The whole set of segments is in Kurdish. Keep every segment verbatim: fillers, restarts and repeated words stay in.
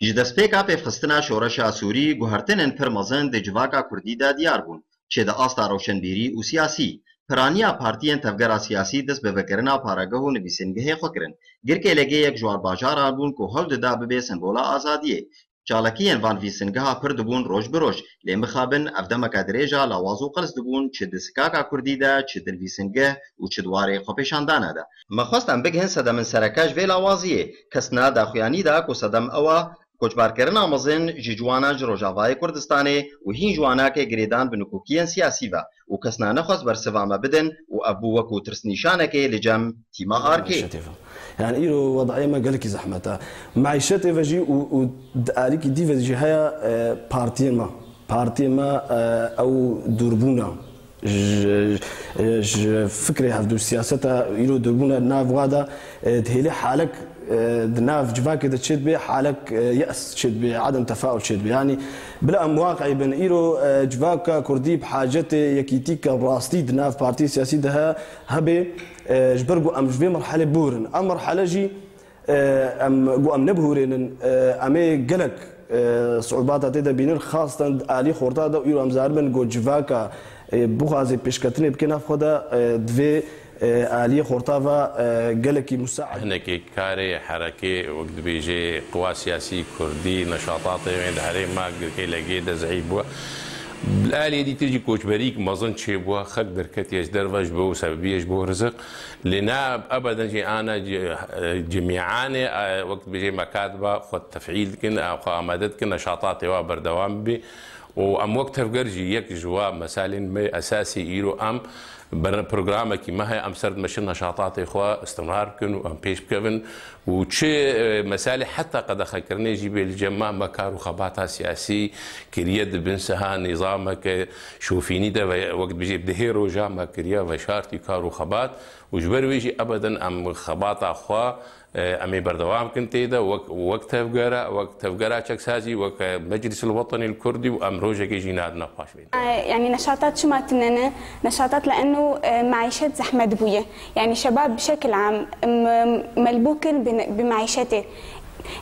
Ji destpêka pêvxistina şoreşa Sûrî, guhertinên pir mezin di civaka Kurdî de diyar bûn, çi di asta roşenbîrî û siyasî. Piraniya partiyên tevgera siyasî dest bi vekirina paregeh û nivîsingehê xwe kirin. Girkê L G yek ji wan bajaran bûn ku hewl dida bibe sembola azadiyê. Çalakiyên van nivîsingeha pir dibûn roj bi roj, lê mixabin ev demeke dirêj e lawaz û qels dibûn, çi di sikaka Kurdî de, çi di nivîsingeh û çi di warê xwepêşandana de. Me xwest em bigihin sedemên sereke ji vê lawaziyê. Kesna daxuyanî da ku sedem ew e, koçberkirina mezin ji ciwanan ji Rojavayê Kurdistanê û hîn ji wana ke girêdan bi nokokiyên siyasî ve û kesna nexwest bersiva me bidin û ev bû wekû tirsnîşanekê li cem tîma arkê. Meîşetê ve. Yani îro wedayê me gelekî zehmet e. Meîşetê ve jî û, û di alîkî dî ve jî heye, e, partiyê me. Partiyê me, e, ew dûrbûna. Ji, ji fikrê hevdû siyaseta îro dûrbûna nav wa de, e, dihêlê halek, e, di nav civakê de çêdibê, halek, e, ye's çêdibê, adem tefaul çêdibê. Yani bila em waqî bin, îro, e, civaka Kurdî bi hacetê yekîtî ke rastî di nav partiyê siyasî de he, hebê, e, ji ber ku em ji vê merhelê bûrin. Em merhele jî, e, em, ku em nebihûrênin, e, em ê gelek, e, siûbata tê de bînin, xaseten alî xorta de, îro em zaribin ku civaka, e, bixwaze pêşketinê bike nav xwe de, e, divê, e, aliyê xorta ve, e, gelekî musaid. Hinekî karê herekê, wek dibêje, qiwa siyasî kurdî, neşatatê wê di herêma girkê L G de zehîf bû. Li aliyê dîtir jî koçberîk mezin çêbû, xelk derketiye ji derve ji bo sebebiye ji bo rizik. Lê na ebeden jî ana ci-, cimîanê, e, wek dibêje mekatiba xwe tefîl dikin, e, xwe amade dikin, neşatatê wa berdewam bibê. Û em wek tevger jî yek ji wa meselên me esasî îro em ber programekî me heye, em ser dimeşin neşatatê xwe istimrar bikin û em pêş bikevin. Û çi, e, meselê heta qedexekirinê jî bê li cem me, me kar û xebata siyasî kiriye di bin siha nîzameke şofînî de ve wek dibêje dihê roja me kiriye veşartî kar û xebat. Û ji ber wê jî ebeden em xebata xwe, e, em ê berdewam bikin tê de, wek, wek tevgera, wek tevgera çeksazî, wek, e, Meclîs el Wetenî el Kurdî û em rojekê jî nadine paş bê. E, yani neşatat çima tune ne? Neşatat le'enno, e, maîşet zehmet bûye. Yani şebab bi şekil am, m-, melbûk in bi, bi maîşetê.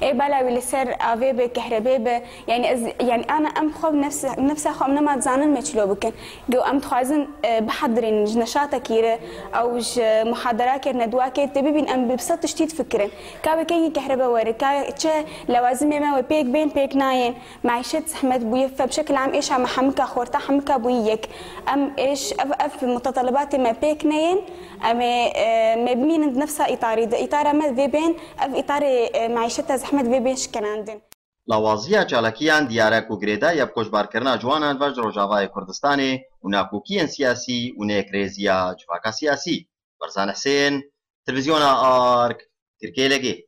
Ê bala wî li ser avê be, kehrebê be, yani ez, yani ana em xwe nefs-, nefsa xwe em nema dizanin me çilo bikin. Go em dixwazin, e, bihedirînin ji neşatekî re, ew ji muhadarakê, nedwakê tê bibîn em bi sed tiştî difikirin. Ka wê kengî kehrebe were, ka çi lewazimê me wê pêk bên, pêk nayên. Maîşet zehmet bûye, fe bi şekil am êşa me hemika xorta, hemika bûyî yek. Em êş, ev, ev mutetelebatê me pêk neyên, em ê, e, me bimînin di nefsa îtarî de. Îtara me vê bên, ev îtarê, e, maîşeta zehmet vê bên şikenandin. Lawaziya çalakiyan diyar e ku girêdayî ya bi koçberkirina ciwanan ve ji Rojavayê Kurdistanê û nakokiyên siyasî û neyekirêziya civaka siyasî. Berzan Hisên, Televîzyona Ark, Tirkiyê L G.